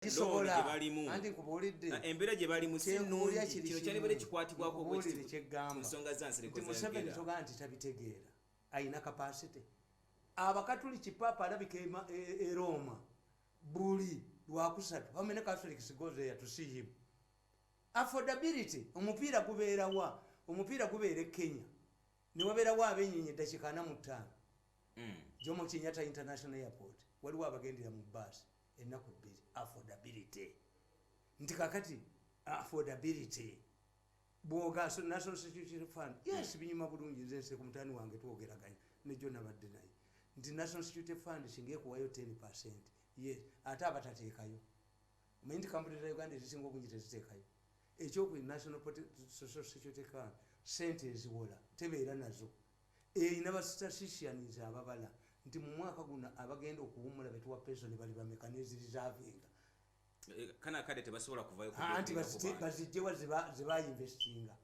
Kisobola. Looni gye balimu. Anti nkubuulidde. Embeera gye balimu si Kyenkubuulira nnungi. kiri Kino kimu. kyandibadde kikwatibwako bwe Nkubuulire kiti kyeggamba. ku nsonga za Nsereko Nti Museveni zayogera. togaa nti tabitegeera, ayina capacity. Abakatuliki, papa alabika e Roma buli Lwakusatu. How many Catholics go there to see him? Affordability. Omupiira gubeerawa? Omupiira gubeera e Kenya, newabeerawo abenyonyi eddakiika 45. Jomo Kenyatta International Airport waliwo abagendera mu baasi ennaku 2. Affordability. Nti kakati affordability bwoga, so National Security Fund, yes, binyuma bulungi. Nze nse ku mutani wange twogeraganya nejo nabadde naye nti National Security Fund singa ekuwayo 10%, yes, ate abatateekayo, omanyi nti kampuni za Uganda ezisinga obungi teziteekayo. Ekyokubiri, National Social Security Fund sente eziwola tebeera nazo, erina bastatisticians ababala nti mu mwaka guno abagenda okuwumula betuwa pension bali bameka, nezireservinga. Kana akadde tebasobola kuvayo. Anti bazijjewa zebainvestinga?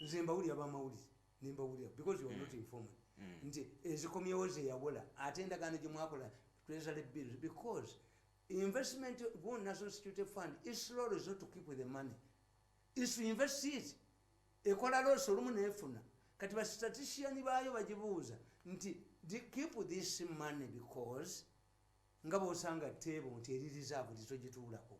Nze mbawulira bamawulire nembawulira because you are not informed nti ezikomyewo zeyawola, ate endagaano gyemwakola, treasury bills, because investment go National Security Fund is role is not to keep the money, is to invest it. Ekola loss olumu nefuna. Kati bastatistician baayo bagibuuza nti keep this money because nga bwosanga table nti eri reserve, togituulako.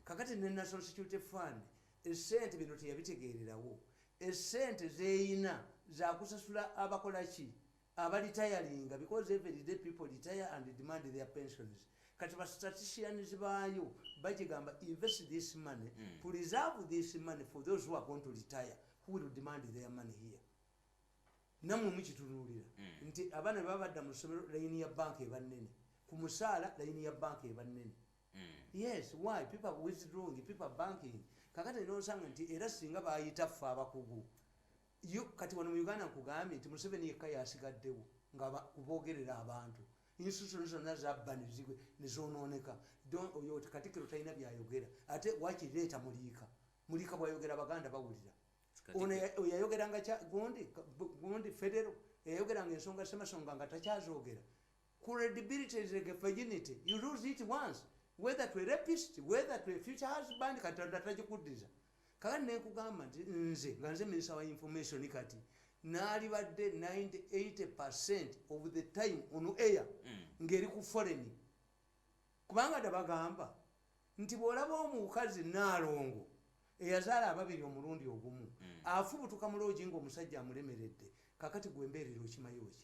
Kakati ne National Security Fund esente bino teyabitegererawo. Esente zeyina zakusasula abakolaki, abaretiringa, because every day people retire and demand their pensions. Kati bastatisticians baayo bagigamba, invest this money, preserve this money for those who are going to retire, who will demand their money here. Nammwe mukitunuulira nti abaana bwe babadda mu ssomero, layini ya banka eba nnene. Ku musaala, layini ya banka eba nnene. Yes, why? People are withdrawing, people are banking. Kakati nosanga nti era singa bayita ffe abakugu yo. Kati wano mu Uganda nkugambye nti Museveni yekka yasigaddewo nga kubogerera abantu. Institution zonna zabba nezononeka. Oyo Katikiro talina byayogera, ate wakireeta Muliika. Muliika bwayogera Abaganda bawulira. Ono yayogeranga gundi gundi federo, yayogeranga ensonga Semasonga nga takyazogera. Credibility is like a virginity: you lose it once, whether to a rapist, whether to a future husband, Katonda tagikuddiza. Kakati nenkugamba nti nze nga nze minister wa information, kati naalibadde 98% of the time on air ng'eri ku foreign, kubanga tabagamba nti bw'olaba omukazi Naalongo eyazaala ababiri omulundi ogumu afubutuka mu loogi ngaomusajja amulemeredde, kakati gwe embeerera okimayo ki?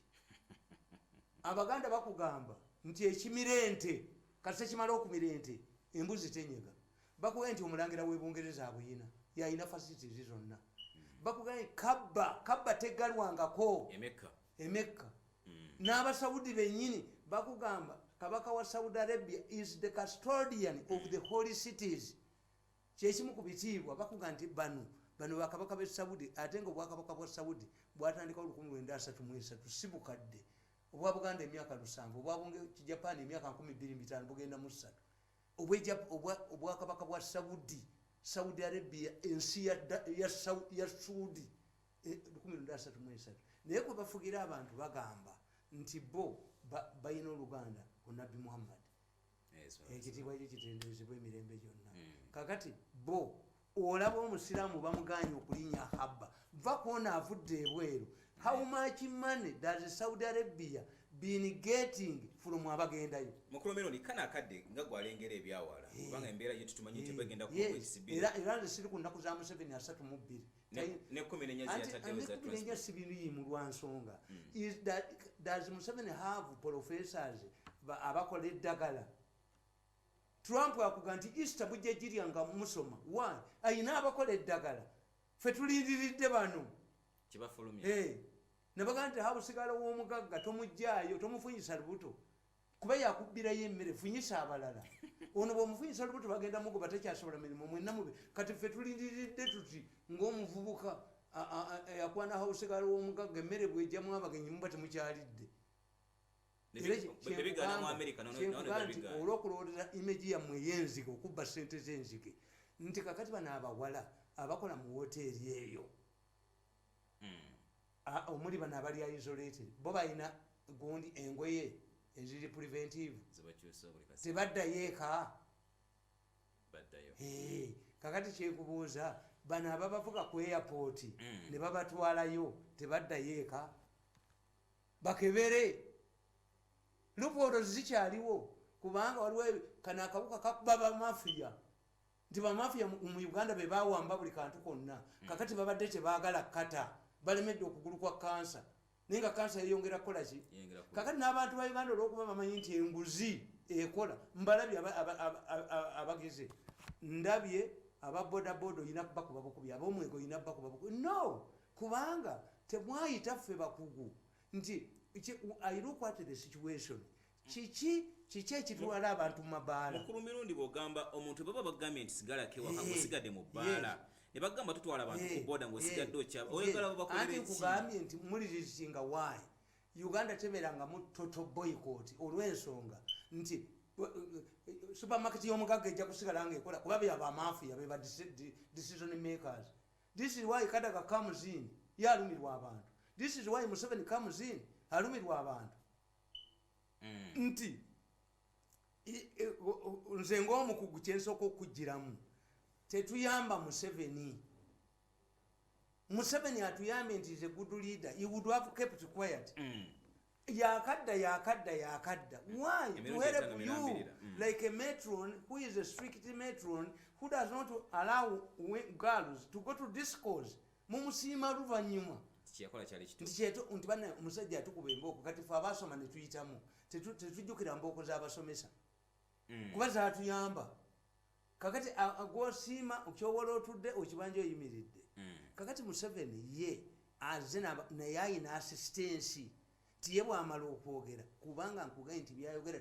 Abaganda bakugamba nti ekimira ente kasita kimala okumira ente, embuzi tenyega. Bakugambye nti omulangira w'ebungereza abuyina, yayina facilities zonna. Bakugambye kabba kabba teggalwangako. Emekka. Emekka. N'Abasawudi bennyini bakugamba kabaka wa Saudi Arabia is the custodian of the holy cities. Kyekimu ku bitiibwa. Bakuga nti bano bakabaka b'e Saudi, ate nga obwakabaka bwa Saudi bwatandikawo 1933, si bukadde. Obwa Buganda emyaka 70, obwa Japan emyaka 2500 bugenda mu ssatu. Obwakabaka bwa Saudi Arabia, ensi ya Saudi, 1933, naye kwe bafugira abantu bagamba nti bo balina oluganda ku Nabbi Muhammad. Ekitiibwa kyo kitenderezebwa emirembe gyonna. Kakati bo olaba omusiraamu bamuganye okulinnya habba va kwona avudde ebweru. How much money does Saudi Arabia been getting from abagendayo? Mukulu Mirundi, kana akadde nga gwalengera ebyawala, kubanga embeera gye tutumanyi nti bagenda Era nze siri ku nnaku za Museveni 32. Ne 14 zeyataddewo za 14 sibiriimu lwa nsonga. Does Museveni have professors abakola eddagala? Trump akuga nti Easter bujja girya nga musoma. Why? Ayina abakola eddagala. Fe tulindiridde bano. Kibafulumya. Nebagaa nti habusigala w'omugagga tomugjaayo, tomufunyisa lubuto, kuba yakubbirayo emmere. Funyisa abalala. Ono bwomufunyisa lubuto bagenda mugoba, takyasobola mirimu. Mwenna mube. Kati ffe tulindiridde tuti ng'omuvubuka yakwana hausigala w'omugagga, emmere bwejjamu abagenyi muba temukyalidde. Era Bebigaana mu America, kyenkugamba nono nti bebigaana. Olw'okulowoleza image yammwe ey'enzige, okubba sente z'enzige, nti kakati bano abawala abakola mu woteeri eyo, omuli bano abali isolated, bo balina gundi engoye eziri preventive. Zebakyusa buli kaseera. Tebaddayo eka. Kakati kyekubuuza, bano ababavuga ku airport ne babatwalayo, tebaddayo eka? Bakebere, loopholes zikyaliwo, kubanga waliwo kano akawuka kakuba bamafiya, nti bamafiya mu Uganda be bawamba buli kantu konna. Kakati babadde tebaagala kata, balemedde okugulu kwa kansa, naye nga kansa yeyongera kukolaki? Yeyongera kukola. Kakati n'abantu ba Uganda, olwokuba bamanyi nti enguzi ekola, mbalabye abageze, ndabye aba bodaboda oyina bakuba bukubi, ab'omwenge oyina bakuba bukubi. No, kubanga temwayita ffe bakugu nti I look at the situation. Kiki ekitwala abantu mu mabaala? Mukulu Mirundi, bwogamba omuntu, baba bagambye nti sigalako ewaka, ngaosigadde mu bbaala, ne bagamba tutwala abantu ku boda, ngaosigadde okyaba oyagala babakolere Anti ki? Nkugambye nti mulirizinga why Uganda tebeerangamu total boycott, olw'ensonga nti supermarket y'omugagga ejja kusigala nga ekola, kuba byabamafiya beba decision makers. This is why Kadaga comes in, ye alumirwa abantu. This is why Museveni comes in, alumirwa abantu. Nti nze ng'omukugu, kyensooka okugiramu, tetuyamba Museveni. Museveni atuyambye nti is a good leader. He would have kept quiet. Yakadda, yakadda, yakadda. Why? To Emirundi help etaano you mirambirira. Like a matron who is a strict matron who does not allow girls to go to discos. Mumusiima luvannyuma. Kyeyakola kyali Nti kituufu. kyeto nti banna omusajja atukuba embooko. Kati fe abasoma ne tuyitamu, tetujjukira mbooko z'abasomesa, kuba zatuyamba. Kakati gwosiima kyowola otudde okibanja oyimiridde. Kakati Museveni ye aze naye ayina assistance, ti ye bwamala okwogera, kubanga nkugambye nti byayogera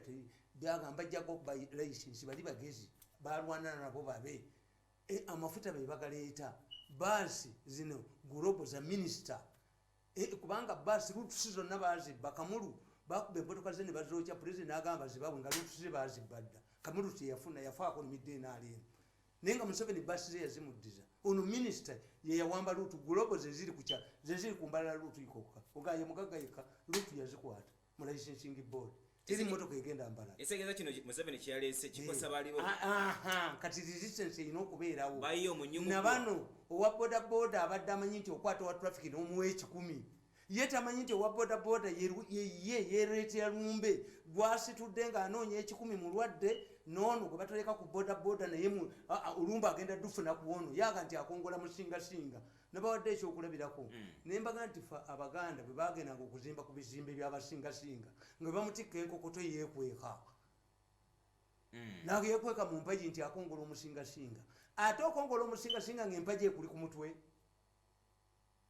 byagamba ajjako license, bali bagezi balwana nabo babe. Amafuta be bagaleeta, baasi zino Global za minisita. Kubanga baasi routes zonna bazibba. Kamulu bakuba emmotoka ze ne bazokya, pulezidenti n'agamba zibabwe, nga routes ze bazibba dda. Kamulu teyafuna, yafaako nemidde enaalimu, naye nga Museveni baasi ze yazimuddiza. Ono minisita ye yawamba route Global, zeziri kukya, zeziri ku Mbalala, route ikokka ogaye mugagga yekka, route yazikwata mu licensing board, teri motoka egenda Mbalala. Ekitegeeza kino Museveni kyeyaleese kikosa baliwo. Aha, kati resistance erina okubeerawo. Bayiye omunyumu. Nabano owa bodaboda abadde amanyi nti okwata owa traffic n'omuwa 100, ye tamanyi nti owa bodaboda ye yereetera lumbe gwasitudde ng'anoonya 100, mulwadde noono gwe batoleka ku bodaboda, naye olumbe agenda dufuna ku ono yaga nti akongola musingasinga. Nabawadde ekyokulabirako nembaga nti fe Abaganda bwe bagendanga okuzimba ku bizimbe byabasingasinga, nga bamutikka enkokoto, yeekweka, nayekweka mu mpagi nti akongola omusingasinga. Ate okongola omusingasinga ngaempagi ekuli ku mutwe,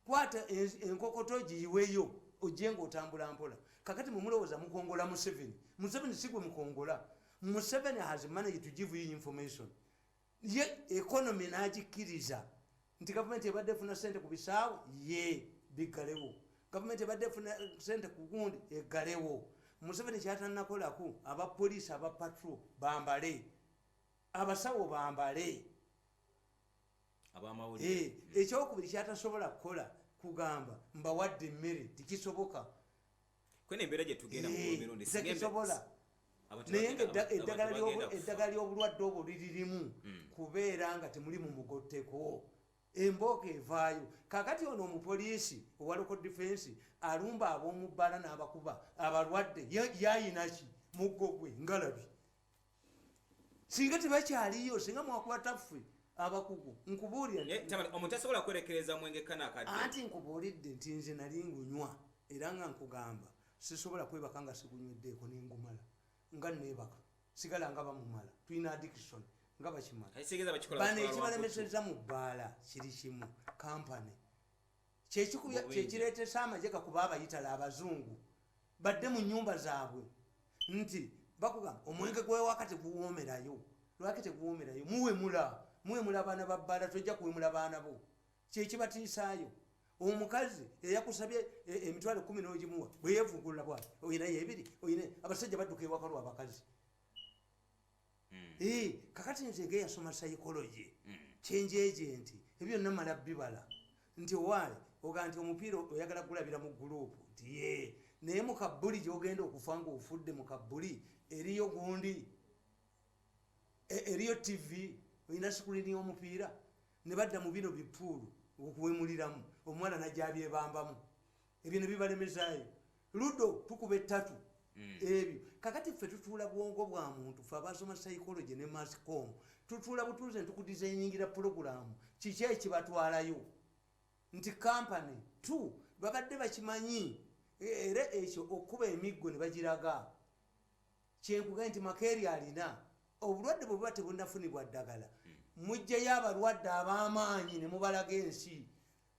kwata enkokoto giyiweyo ojje ngaotambula mpola. Kakati mumulowooza mukongola Museveni. Museveni si gwe mukongola. Museveni has managed to give you information. Ye economy nagikkiriza nti gavumenti ebadde efuna sente ku bisaawe, ye biggalewo. Gavumenti ebadde efuna sente ku gundi, eggalewo. Museveni kyatanakolaku, abapoliisi aba patrol bambale, abasawo bambale. Abamawulire. Ekyokubiri kyatasobola kukola, kugamba mbawadde emmere, tikisoboka. Kwena embeera gye tugenda mu mirundi singa Tekisobola. Abantu Naye nga abantu bagenda kufa. Eddagala ly'obulwadde obwo liririmu kubeera nga temuli mu mugotteko, embooko evaayo. Kakati ono omupoliisi owa local defense alumba ab'omubbala n'abakuba abalwadde, yayinaki muggo gwe ngalabi? Singa tebakyaliyo, singa mwakwata ffe abakugu, nkubuulira. Naye, Tamale, omuntu asobola kwerekereza mwenge kana akadde? Anti nkubuulidde nti nze nali ngunywa, era nga nkugamba sisobola kwebaka nga sigunyweddeeko, nengumala nga neebaka, sigala nga bamumala. Tulina addiction nga bakimala. Ekitegeeza bakikola Bano bakikola lwa ekibalemeseza mu bbaala kiri kimu, kampany. Bubinja. Kyekireetesa amagye gakuba abayitala abazungu badde mu nyumba zaabwe, nti bakugamba omwenge gwewaka teguwoomerayo. Lwaki teguwoomerayo? Muwemula, muwemula abaana ba bbaala. Tojja kuwemula baana bo, kyekibatiisaayo. Omukazi eyakusabye 100,000 n'ogimuwa, bwe yeevugulula bwati, oyinayo ebiri, oyina abasajja badduka ewaka lwabakazi. Kakati nze ngeyasoma psychology, kyenjeje nti ebyo byonna mala bibala nti owaayi oga nti omupiira oyagala gulabira mu gurupu, nti ye naye mu kabuli gyogenda okufa ngaofudde mu kabuli, eriyo gundi, eriyo TV. Olina screen y'omupiira, ne badda mu bino bipuulu okuwemuliramu. Omwana najja abyebambamu, ebyo ne bibalemezaayo. Ludo tukuba ettatu. Ebyo kakati ffe tutuula bwongo bwa muntu. Ffe abasoma psychology ne mass com tutuula butuuze ntukudesigningira puroguramu. Kiki ekibatwalayo? Nti company t babadde bakimanyi. Era ekyo okuba emiggo ne bagiraga. Kyenkugaye nti Makeeri alina obulwadde bwe buba tebunafunibwa ddagala, mugjayo abalwadde ab'amaanyi ne mubalaga ensi.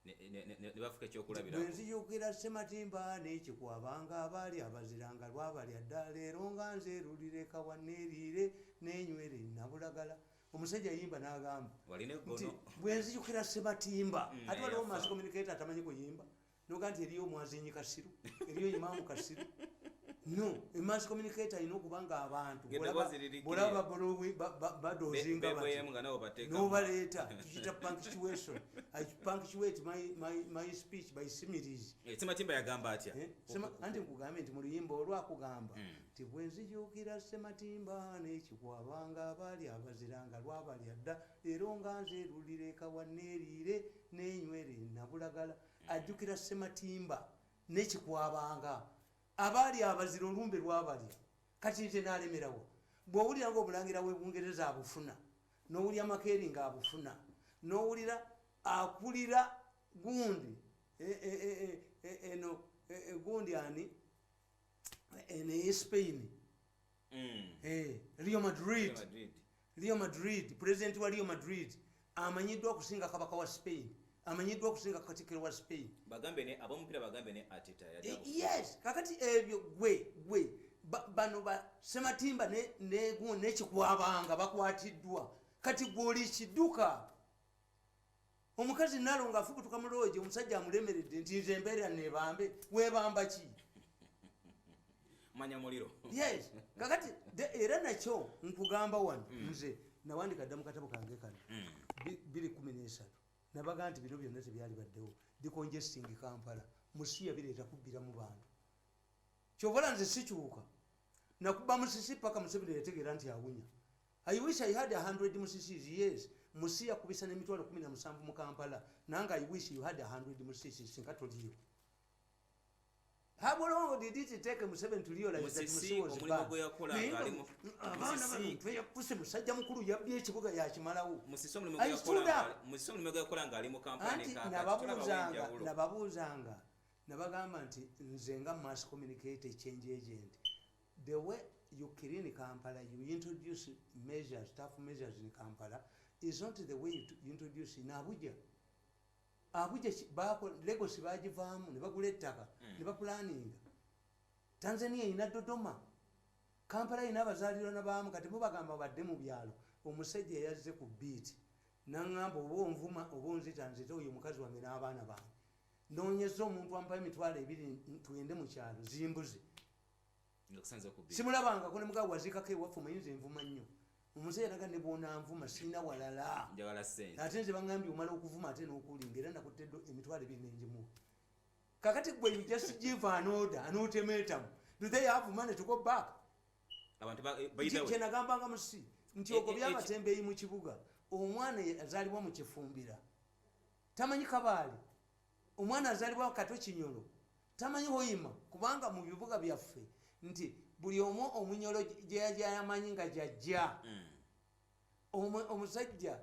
Ne bafuka ekyokulabirako. Bwenzijukira Sematimba n'ekikwabanga, abaali abaziranga lwabalya dda. Leero nga nze lulireka waneeriire nenywere nabulagala. Omusajja yimba n'agamba walina nti eggono. Bwenzijukira Sematimba, ate waliwo eyafa. Mass communicator atamanyi kuyimba noga nti eriyo omwazinyi kasiru, eriyo imaamu kasiru. No, mass communicator alina okuba nga abantu Ng'eddoboozi liri bolaba clear. badozinga bati Beboyemu nga nabo bateekamu. Nobaleeta, tukiyita punctuation. I punctuate my speech by similes. Sematimba yagamba atya? Eh, anti nkugambye nti mu luyimba olwakugamba nti bwenzijukira Sematimba n'ekikwabanga, abaali abaziranga lwabalya dda. Leero nga nze lulireka waneeriire nenywere nabulagala. Ajjukira Sematimba n'ekikwabanga, abaali abazira olumbe lwabalya. Kati nze nalemerawo. Bw'owulira nga omulangira w'ebungereza abufuna, n'owulira Makeeri ng'abufuna, n'owulira akulira gundi eno gundi ani eno eye Spain, Real Madrid. Real Madrid. Real Madrid, president wa Real Madrid amanyiddwa okusinga kabaka wa Spain, amanyiddwa okusinga katikkiro wa Spain. Bagambe ne ab'omupiira, bagambe ne Arteta yali Yes, kakati ebyo gwe bano ba Sematimba nekikwabanga bakwatiddwa. Kati gwe oli kidduka. Omukazi nalo nga afubutuka mu loogi, omusajja amulemeredde nti nze embeera nebambe. Webamba ki? Manya muliro. Yes, kakati era nakyo nkugamba wano, nze nawandika dda mu katabo kange kano 213, nabaga nti bino byonna tebyali baddewo. Decongesting Kampala musiya bireeta kubbira mu bantu. Kyobola nze sikyuka, nakuba Musisi paka Museveni yategeera nti awunya. I wish I had 100 Musisis. Yes, Musi yakubisa n'emitwalo 17 mu Kampala. Nange I wish you had 100 Musisis singa toliyo. How long did it take Museveni to realize that Musisi Musi was omulimu bad? gwe yakola Naye ng'ali abaana Musisi bano tweyakuse, musajja mukulu yabbye ekibuga yakimalawo. Musisi omulimu I gwe stood yakola up. Musisi omulimu gwe yakola ng'ali mu Kampala ne Anti kaakati tulabawo enjawulo. Nababuuzanga, nabagamba nti nze nga mass communicator, change agent, the way you clean Kampala, you introduce measures, tough measures in Kampala is not the way you introduce in Abuja. Abuja Lagos bagivaamu ne bagula ettaka ne bapulaninga. Tanzania erina Dodoma, Kampala erina abazaalirwana baamu. Kati mubagamba badde mu byalo. Omusajja yazze ku beat naŋŋamba, oba onvuma oba onzita, nzita oyo mukazi wange n'abaana bange, noonyeza omuntu ampa 20,000 tugende mu kyalo zimbuze. Nga kusanze ku bbi. Simulabangako ne mugaa waziikako ewaffe. Omanyi nze nvuma nnyo. Omusajja naga ne bwonanvuma sirina walala. Njagala ssente. Ate nze baŋŋambye omala okuvuma ate n'okulinga, era nakutte 20,000 nenjimuwa. Kakati gwe you just give an order, an ultimatum. Do they have money to go back? Abantu by the way, Kyenagambanga Musi nti ogobye abatembeeyi mu kibuga. Omwana azaalibwa mu Kifumbira tamanyi Kabaale, omwana azaalibwa Kato Kinyolo tamanyi Hoima, kubanga mu bibuga byaffe nti buli omu omunyolo gyeyamanyi nga jajja. Omusajja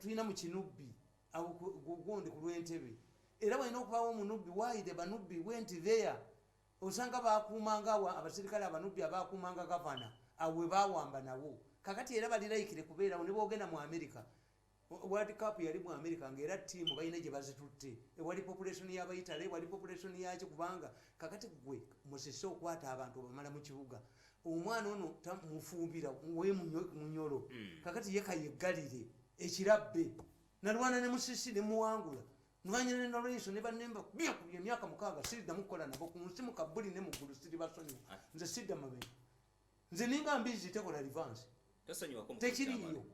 tulina mu Kinubbi awo gundi ku lw'Entebe, era walina okubawo omunubbi. Why the banubbi went there? Osanga bakumanga awo abaserikale abanubbi abakumanga gavana awo we bawamba nabo. Kakati era balirayikire kubeerawo. Ne bwogenda mu America, World Cup yali mu America, ngaera ttiimu balina gye bazitutte ewali population y'abayitale, ewali population yaki. Kubanga kakati gwe Musise okwata abantu obamala mu kibuga. Omwana ono mufumbira we Munyolo. Kakati ye kayeggalire ekirabbe. Nalwana ne Musisi ne muwangula, nwanya ne Nolweiso ne banemba byakubya emyaka 6. Siriddamu kukola nabo ku nsi, mu kabuli ne muggulu siribasonyiwa. Nze sidda mabega, nze ninga mbizi tekola reverse. Tosonyiwako mu Tekiriyo,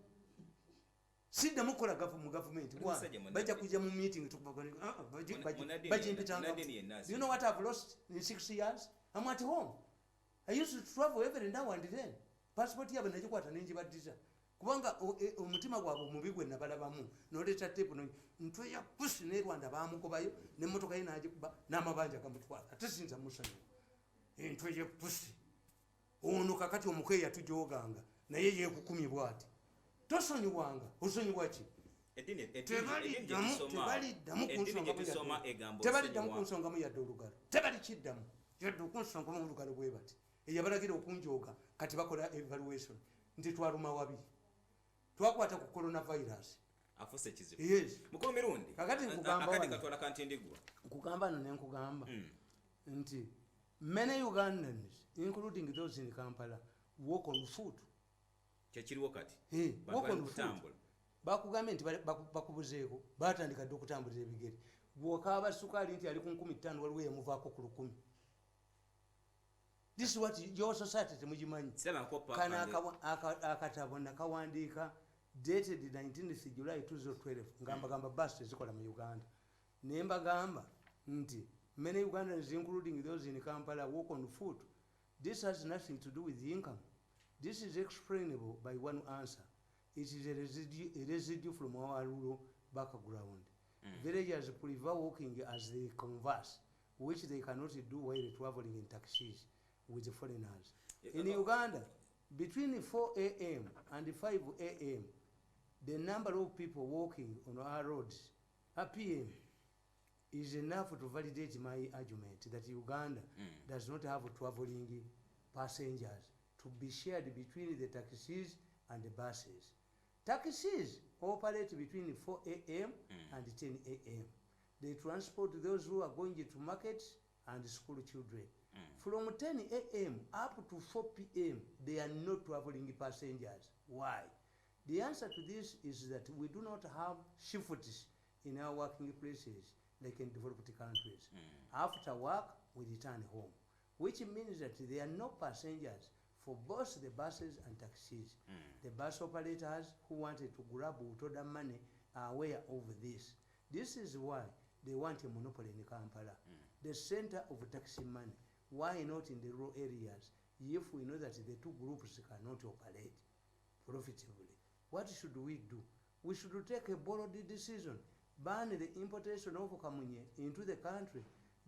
siddamu kukola mu gavumenti. Oli musajja munnaddiini. Bajja kujja mu meeting bagimpitanga. Munnaddiini yenna Do you know what I've lost in 6 years? I'm at home. I used to travel every now and then. Passport yabwe nagikwata nenjibaddiza. Kubanga omutima gwabwe omubi gwe nabalabamu, noleeta tepu ntwe ya pusi ne Rwanda bamugobayo n'emmotoka ye n'agikuba n'amabanja gamutwala, ate siyinza musonyiwa. Entwe ye pusi ono kakati omukeeya tujoganga naye yekukumye bwati, tosonyiwanga. Osonyiwa ki? Tebaliddamu kunsongamu yadde olugalo, tebalikiddamu yadde okunsongamu olugalo. Bwe bati eyabalagira okunjooga kati bakola evaluation nti twaluma wabi, twakwata ku coronavirus. Afuuse kizibu. Yes. Mukulu Mirundi, Kakati nkugamba akadde wano. Katwala kantindigwa. Nkugamba no nenkugamba nti many Ugandans, including those in Kampala, walk on foot. Kyekiriwo kati. Hey, Bantu walk bali on foot. kutambula. Bakugambye nti bakubuzeeko, batandika dde okutambuza ebigere. Bw'okaaba sukaali nti ali ku 5,000, waliwo yamuvaako ku 1,000. This is what your society temugimanyi. Siraba nkopa Kano akande. Akatabo nakawandiika dated 19th July 2012, nga mbagamba basi tezikola mu Uganda, naye mbagamba nti many Ugandans, including those in Kampala, walk on foot. This has nothing to do with income. This is explainable by one answer: it is a residue from our rural background. Villagers prefer walking as they converse, which they cannot do while traveling in taxis with foreigners. In Uganda, between 4 a.m. and 5 a.m., the number of people walking on our roads, PM, is enough to validate my argument that Uganda does not have traveling passengers to be shared between the taxis and the buses. Taxis operate between 4 a.m. and 10 a.m. They transport those who are going to markets and school children. From 10 a.m. up to 4 p.m., they are not traveling passengers. Why? The answer to this is that we do not have shifts in our working places like in developed countries. After work, we return home, which means that there are no passengers for both the buses and taxis. The bus operators who wanted to grab Utoda money are aware of this. This is why they want a monopoly in Kampala, the center of taxi money. Why not in the rural areas if we know that the two groups cannot operate profitably? What should we do? We should take a bold decision, ban the importation of kamunye into the country,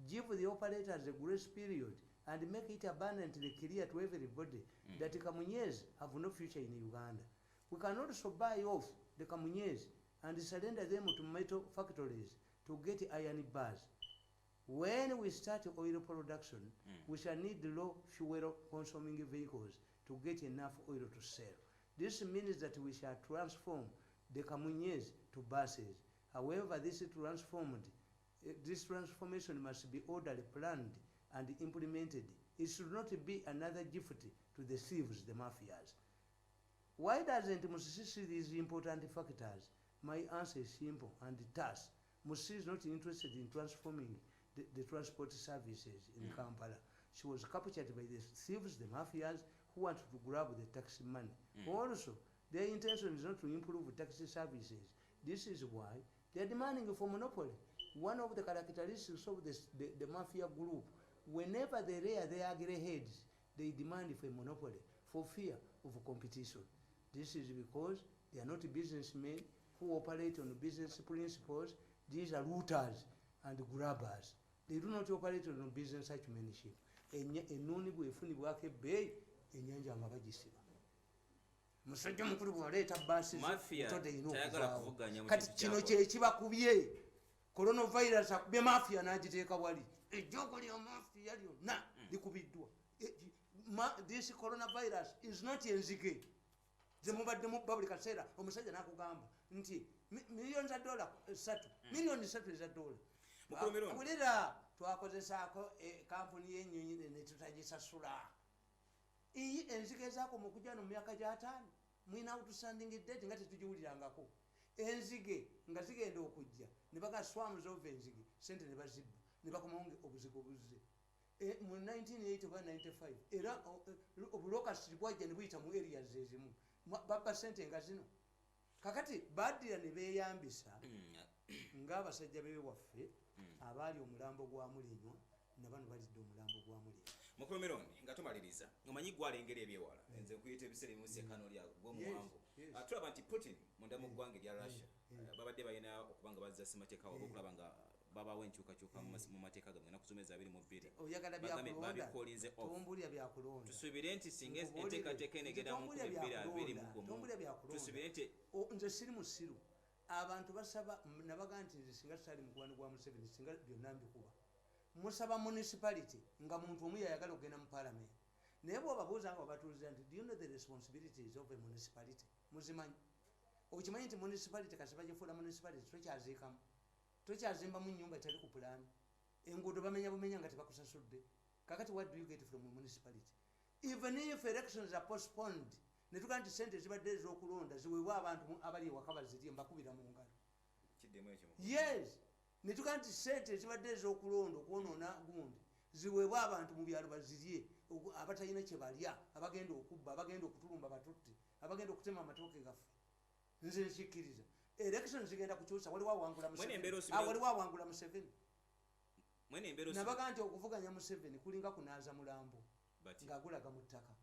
give the operators a grace period, and make it abundantly clear to everybody that kamunyes have no future in Uganda. We can also buy off the kamunyes and surrender them to metal factories to get iron bars. When we start oil production, we shall need low fuel consuming vehicles to get enough oil to sell. This means that we shall transform the kamunyes to buses. However, this transformation must be orderly planned and implemented. It should not be another gift to the thieves, the mafias. Why doesn't Musisi see these important factors? My answer is simple and terse. Musisi is not interested in transforming the transport services in Kampala. She was captured by the thieves, the mafias, who want to grab the taxi money. Also, their intention is not to improve taxi services. This is why they are demanding for monopoly. One of the characteristics of the mafia group, whenever they rear their ugly heads, they demand for a monopoly for fear of competition. This is because they are not businessmen who operate on business principles. These are looters and grabbers. They do not operate on business acumenship. Ennuuni bwefunibwako ebbeeyi, ennyanja nga bagisiba. Musajja mukulu bwaleeta baasi Mafia tayagala kuvuganya mu kati kintu kino kyakola. Kyekibakubye coronavirus, akubye mafia n'agiteeka wali. Ejjogo lya mafia lyonna likubiddwa. This coronavirus is not enzige zemubadde mubba buli kaseera. Omusajja n'akugamba nti miliyoni za dola 3, miliyoni 3 eza dola. Mukulu Mirundi. Wulira, twakozesaako kampuni y'ennyonyi ne tutagisasula. Iyi enzige ezaakoma okujja no mu myaka gy'ataano, mwina outstanding debt nga tetugiwulirangako. Enzige nga zigenda okujja ne baga swarms of enzige, sente ne bazibba ne bakomawo nga obuzigo buzze. Mu 1980 oba 95 era obulokasi bwajja ne buyita mu areas ezimu. Babba sente nga zino. Kakati baddira ne beeyambisa ng'abasajja bewaffe abaali omulambo gwa Mulinywa, nabano balidde omulambo gwa Mulinywa. Mukulu Mirundi, nga tumaliriza, omanyi gwalengera ebyewala, nze nkuyita ebiseera ebimu sekano lyago gwomuwanvu. Tulaba nti Putin munda mu ggwanga erya Russia babadde balina okuba nga bazza ssemateeka waabwe, okulaba nga babawo enkyukakyuka mu mateeka gaabwe ennaku z'omwezi 22. Oyagala Bagambe byakulonda. Babikolinze off. Tombulya byakulonda. Tusuubire nti singa Nkubuulire. enteekateeka eno egenda mu Tombulya 2021, Tombulya byakulonda. tusuubire nti Nze siri musiru. Abantu basaba nabaga nti nze singa sali mukwano gwa Museveni, singa byonna mbikuba. Musaba municipality nga muntu omu yayagala okugenda mu parliament, naye bwobabuuza nga babatuuliza nti, "Do you know the responsibilities of a municipality?" Muzimanyi? Okimanyi nti municipality kasi bagifuula municipality, tokyaziikamu, tokyazimbamu nyumba etali ku pulaani, enguudo bamenya bumenya nga tebakusasudde. Kakati what do you get from a municipality? Even if elections are postponed, netugaa nti sente ezibadde ez'okulonda ziweebwe abantu abali ewaka bazirye, mbakubira mu ngalo. Kiddemu ekyo, mukulu. Yes, netugaa nti sente ezibadde ez'okulonda okwonoona gundi ziweebwe abantu mu byalo bazirye, abatalina kye balya, abagenda okubba, abagenda okutulumba, batutte, abagenda okutema amatooke gaffe. Nze nkikkiriza election zigenda kukyusa. Waliwo awangula Mwene embeera Museveni. Waliwo awangula Museveni. Mwene embeera Nabaga nti okuvuganya Museveni kulinga kunaaza mulambo Bati. ng'agulaga mu ttaka.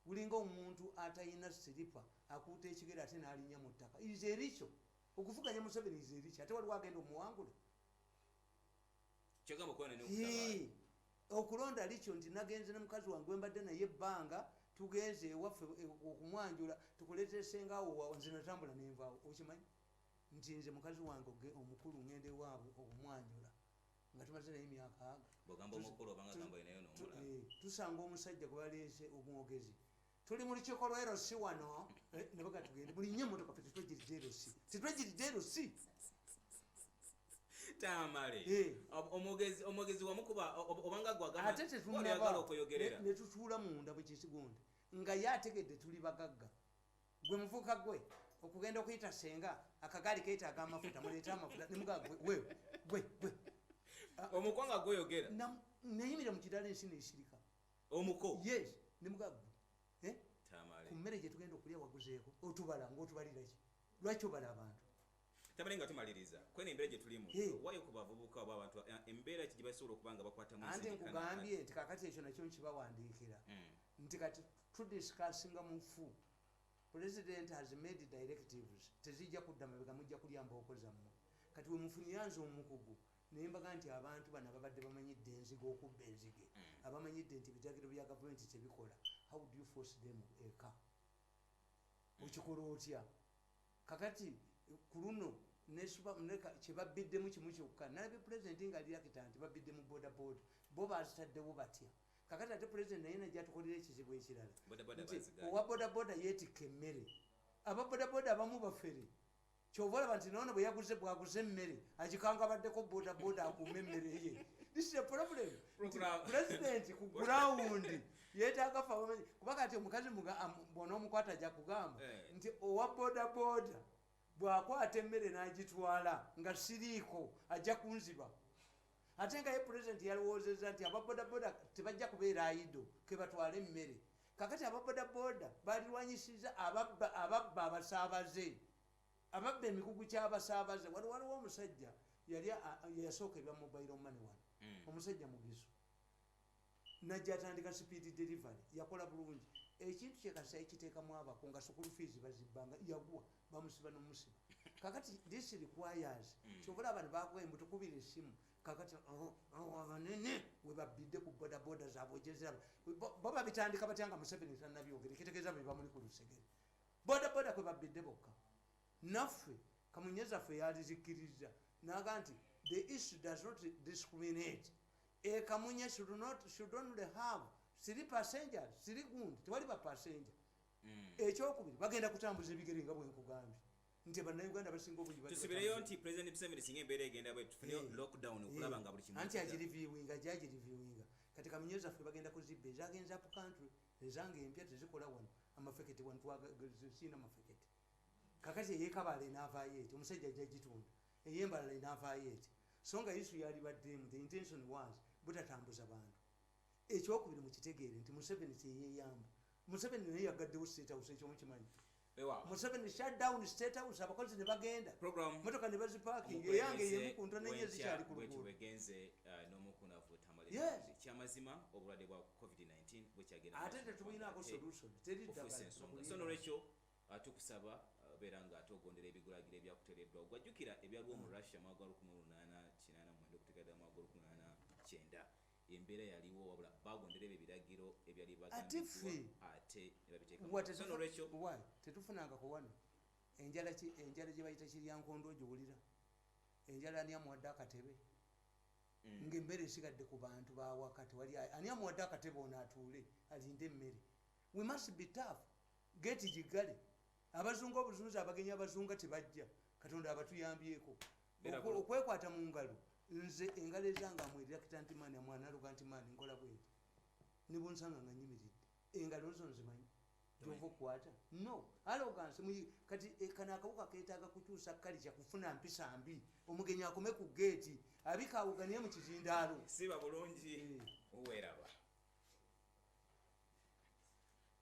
Gulinga omuntu atalina siripa akuuta ekigere ate n'alinnya mu ttaka. Ize erikyo okuvuganya Museveni, ize erikyo, ate waliwo agenda omuwangula. Kyogamba okuba nene okutabaala. Hii, okulonda likyo nti nagenze ne mukazi wange wembadde naye ebbanga, tugenze ewaffe okumwanjula, tukuleeta esengaawo. Nze natambula nenvaawo. Okimanyi nti nze mukazi wange omukulu ngenda ewaabwe okumwanjula nga tumaze naye emyaka aga. Bw'ogamba omukulu obanga gamba naye n'omulala. Tusanga omusajja gwe baleese omwogezi, tuli mu lukiiko lwa LC wano, ne baga tugende mulinye emotoka ffe tetwegiridde LC, tetwegiridde LC. Tamale. Omwogezi wamukuba obanga gwagamba Ate oyagala tetunaba okweyogerera. Ne tutuula munda bwekisigundi nga ye ategedde tuli bagagga. Gwe muvuka gwe okugenda okuyita senga akagaali keetaaga amafuta, muleete amafuta, nemugaa gwe gwe gwe gwe. Omuko nga gweyogera. Neyimira mu kirala, ensi nesirika. Omuko. Yes, nemugaa gwe. Eh? Tamale. Ku mmere gye tugenda okulya waguzeeko, otubala ngaotubalira ki? Lwaki obala abantu? Tamale, nga tumaliriza, kweno embeera gye tulimu, wayo ku bavubuka oba abantu embeera ki gye basobola okuba nga bakwatamu Anti ensindikana? Nkugambye nti kakati ekyo nakyo nkibawandiikira nti kati tudiscussinga mufu. President has made directives, tezijja kudda mabega, mujja kulya mbooko zammwe. Kati wemufunira nze omukugu, naye mbaga nti abantu bano ababadde bamanyidde enzige, okubba enzige, abamanyidde nti ebiragiro bya gavumenti tebikola, how do you force them eka? Okikola otya? Kakati ku luno kyebabbiddemu kimu kyokka. Nalabye pulezidenti nga aliyakita nti babbidde mu boda boda, bo bazitaddewo batya? Kakati ate pulezidenti naye najja atukolera ekizibu ekirala Boda boda nti bazigaanye. Owa boda boda yeetikka emmere. Aba boda boda abamu bafere, kyova olaba nti noono bwe yaguze, bwaguze emmere agikangabaddeko boda boda akuuma emmere ye. This is a problem. Nti pulezidenti ku ground yeetaaga fe abamanyi, kuba kati omukazi bw'onoomukwata ajja kugamba nti owa boda boda bw'akwata emmere n'agitwala nga siriiko ajja kunziba. Ate nga ye pulezidenti yalowoozezza nti ababodaboda tebajja kubeera idle kebatwala emmere. Kakati ababodaboda balirwanyisiza ababba, ababba abasaabaze, ababba emikugu kyabasaabaze. Waliwo omusajja yali yasooka ebya mobile money wano. Omusajja mugisu najja atandika speed delivery, yakola bulungi. Ekintu kyekasa ekiteekamu abako nga school fees bazibbanga, yaguwa bamusiba nomusiba. Kakati this requires kyova abantu bakuwa mbu tukubira essimu. Kakati abanene webabbidde ku bodaboda zaabwe ojeziraba bo babitandika batya nga Museveni tanabyogere? Kitegeeza be bamuli ku lusegere, bodaboda kwe babbidde bokka. Naffe kamunye zaffe yalizikiriza naga nti the issue does not discriminate. Ekamunye should not, should only have three passengers, three gundi, tewali bapassenger. Ekyokubiri, bagenda kutambuza ebigere nga bwenkugambye nti bannayuganda basinga obungi badde Tusubireyo batambuza. nti President Museveni singa embeera egenda bwe tufune lockdown okulaba nga buli kimu Anti agireviewinga, gyagireviewinga. Kati kamunye zaffe bagenda kuzibba ezagenza up country, ezange empya tezikola wano, amafekete wano siina mafekete. Kakati eyekabaala enaavaayo eti, omusajja ajja gitunda, eyembalala enaavaayo eti. So nga issue yalibaddemu, the intention was butatambuza bantu. Ekyokubiri, mukitegeere nti Museveni teyeyamba. Museveni naye yagaddewo State House, ekyo mukimanyi? Museveni shut down State House, abakozi ne bagenda, Program motoka ne bazipaakinga. Eyange yemu ku ntono ennyo Omukulembeze zikyali ku bwetyo luguudo. bwegenze n'omukunavu Tamale. Webale. Kyamazima, obulwadde bwa COVID-19 bwekyagenda Ate tetubulinaako solution, teri ofuusa ddagala. ensonga. So nolwekyo tukusaba obeera nga ate ogondera ebigulagiro ebyakuteereddwa. Gwajjukira ebyaliwo mu Russia mwaka gwa 1889 okuteeka ddala mwaka gwa 1990, embeera yaliwo, wabula bagondera ebyo ebiragiro ebyali Ate ffe, bagambiddwa ate ne babiteeka mu Wa nkola. So nolwekyo Why? Tetufunangako wano enjala enjala gye bayita kiryankondo, ogiwulira enjala? Ani amuwadde akatebe? Ngaemmere esigadde ku bantu bawaka, tewali ani amuwadde akatebe ono atuule alinde emmere? We must be tough. Geti giggale, abazungu obuzunzi, abagenyi abazunga tebajja. Katonda abatuyambyeko. Okwekwata mu ngalo, nze engalo ezange amwerakita nti maani amwanaluga nti maani nkola bwenti nibunsanga nga nyimiridde, engalo zo nzimanyi gyova okukwata no arrogance. Kati kano akawuka ketaaga kukyusa kalica, kufuna mpisa mbi. Omugenyi akome ku geeti, abikawuganye mu kizindaalo. Siba bulungi. Weeraba.